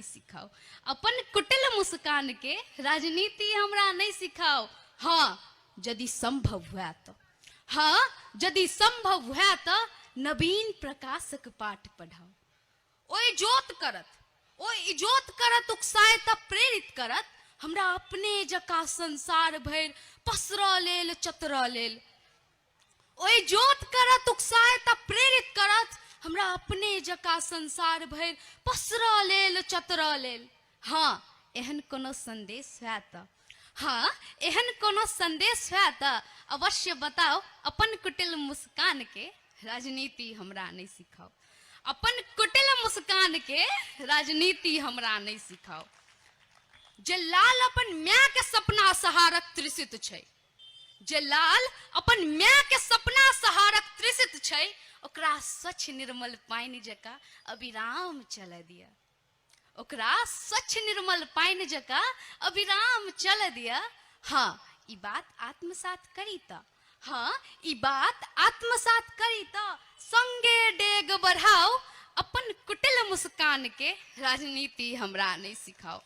सिखाउ। अपन कुटिल मुस्कान के राजनीति हमरा नहि सिखाउ। हँ, यदि संभव हुए तऽ, हँ, यदि संभव हुए तऽ नवीन प्रकाशक पाठ पढ़ाउ। ओ इजोत करत, ओ इजोत करत, उकसाय तऽ प्रेरित करत हमरा अपने जकाँ संसार भरि पसरऽ लेल, चतरऽ लेल। ओ इजोत करत, उकसाय तऽ प्रेरित करत हमरा अपने जकाँ संसार भरि पसरऽ लेल, चतरऽ लेल। हँ, एहन कोनो संदेश होयत तऽ, हँ, एहन कोनो संदेश होयत तऽ अवश्य बताउ। अपन कुटिल मुस्कान के राजनीति हमरा नहि सिखाउ। अपन कुटिल मुस्कान के राजनीति हमरा नहि सिखाउ। जे लाल अपन माय के सपना सहारक त्रिषित छै, जे लाल अपन माय के सपना सहारक त्रिषित छै, ओकरा स्वच्छ निर्मल पानि जकाँ अविराम चलऽ दिअ। ओकरा स्वच्छ निर्मल पानि जकाँ अविराम चलऽ दिअ। हँ, ई बात आत्मसात करी तऽ, हँ, ई बात आत्मसात करी तऽ संगे डेग बढ़ाउ। अपन कुटिल मुस्कान के राजनीति हमरा नहि सिखाउ।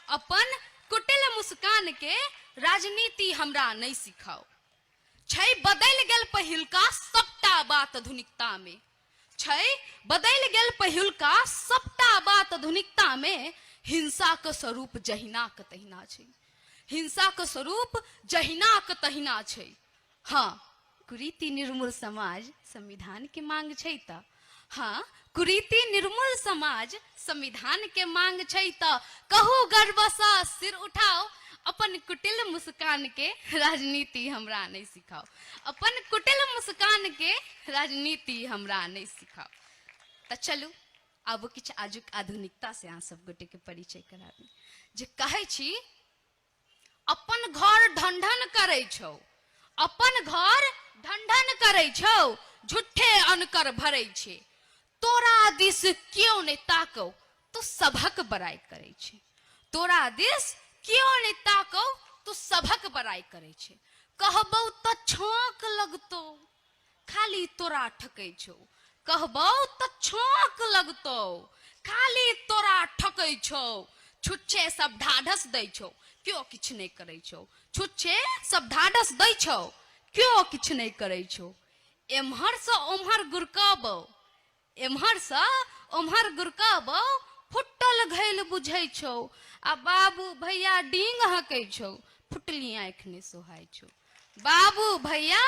अपन कुटिल मुस्कान के राजनीति हमरा नहि सिखाउ। छै बदलि गेल पहिलुका सबटा बात आधुनिकता मे, छै बदलि गेल पहिलुका सबटा बात आधुनिकता मे, हिंसाक स्वरूप जहिनाक तहिना छै, हिंसाक स्वरूप जहिनाक तहिना छै। हँ, कुरीति निर्मूल समाज संविधान के मांग छै तऽ, हँ, कुरीति निर्मूल समाज संविधान के मांग छै तऽ कहू गर्वसँ सिर उठाओ। अपन कुटिल मुस्कान के राजनीति हमरा नहि सिखाओ। अपन कुटिल मुस्कान के राजनीति हमरा नहि सिखाओ। तऽ चलू, आब किछु आजुक आधुनिकता से अहाँ सब गोटे के परिचय कराबी। जे कहै छी, अपन घर ढन करै छौ, अपन घर ढन करै छौ, झूठे अनकर भरै छै, तोरा दिस केओ नहि ताकौ, तू सभक बड़ाइ करै छै। तोरा दिस केओ नहि ताकौ, तू सभक बड़ाइ करै छै। कहबौ तऽ छाँक लगतौ, खाली तोरा ठकै छौ। कहबौ तऽ छाँक लगतौ, खाली तोरा ठकै छौ। छुच्छे सब ढाढ़स दै छौ, केओ किछु नहि करै छौ। छुच्छे सब ढाढ़स दै छौ, केओ किछु नहि करै छौ। एम्हरसँ ओम्हर गुरकबौ, एम्हरसँ ओम्हर गुरकबौ, फुटल घैल बुझै छौ। आ बाबू भैया डींग हकै छौ, फुटली आँखि नहि सोहाइ छौ। बाबू भैया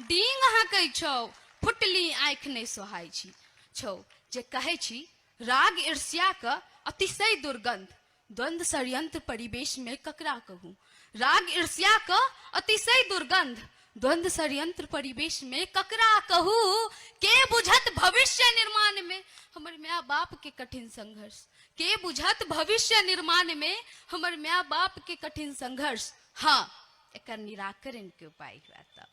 डींग हकै छौ, फुटली आँखि नहि सोहाइ छी छौ। जे कहै छी, राग ईर्ष्याक अतिशय दुर्गंध, द्वंद्व षड्यंत्र परिवेश में ककरा कहू। राग ईर्ष्याक अतिशय दुर्गंध, द्वंद्व षड्यंत्र परिवेश में ककरा कहू। के बुझत भविष्य निर्माण में हमर माय बाप के कठिन संघर्ष। के बुझत भविष्य निर्माण में हमर माय बाप के कठिन संघर्ष। हाँ, एकर निराकरण के उपाय हुआ तऽ,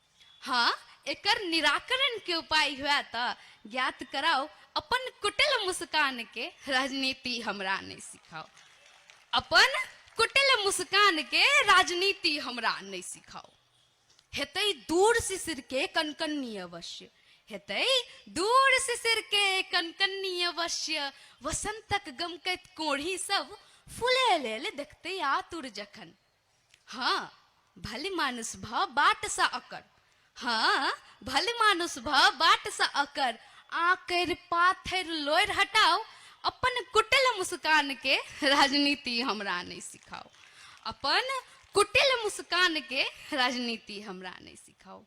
हाँ, एकर निराकरण के उपाय हुआ तऽ ज्ञात कराओ। अपन कुटिल मुस्कान के राजनीति हमरा नहि सिखाओ। अपन कुटिल मुस्कान के राजनीति हमरा नहि सिखाओ। हेतै दूर शिशिर के कनकन्नी अवश्य, हेतै दूर शिशिर के कनकन्नी अवश्य, वसंतक गमकैत कोढ़ी सब फूले लेल देखतै आतुर जखन। हँ, भले मानुस भऽ बाटसँ अकर, हँ, भले मानुस भऽ बाटसँ अकर, आकरि पाथरि लोरि हटाउ। अपन कुटिल मुस्कान के राजनीति हमरा नहि सिखाउ। अपन कुटिल मुस्कान के राजनीति हमरा नहि सिखाउ।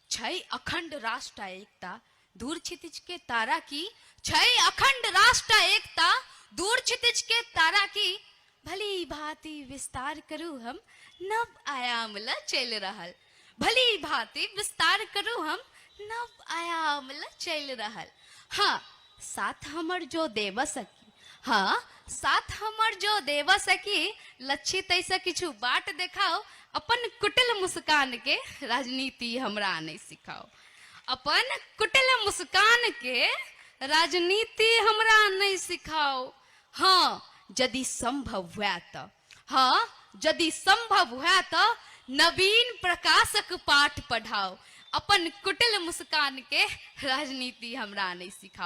छै अखंड राष्ट्र आ एकता दूर क्षितिज के तारा की, छै अखंड राष्ट्र आ एकता दूर क्षितिज के तारा की, भली भांति विस्तार करू हम नव आयाम ल चलि रहल। भली भांति विस्तार करू हम नव आयाम ल चलि रहल। हाँ, साथ हमर जो देब सकी, हाँ, साथ हमर जो देब सकी, लच्छी तैसँ किछु बाट देखाउ। अपन कुटिल मुस्कान के राजनीति हमरा नहि सिखाउ। अपन कुटिल मुस्कान के राजनीति हमरा नहि सिखाउ। हाँ, यदि संभव हुए तऽ, हाँ, यदि संभव हुए तऽ नवीन प्रकाशक पाठ पढ़ाउ। अपन कुटिल मुस्कान के राजनीति हमरा नहि सिखाउ।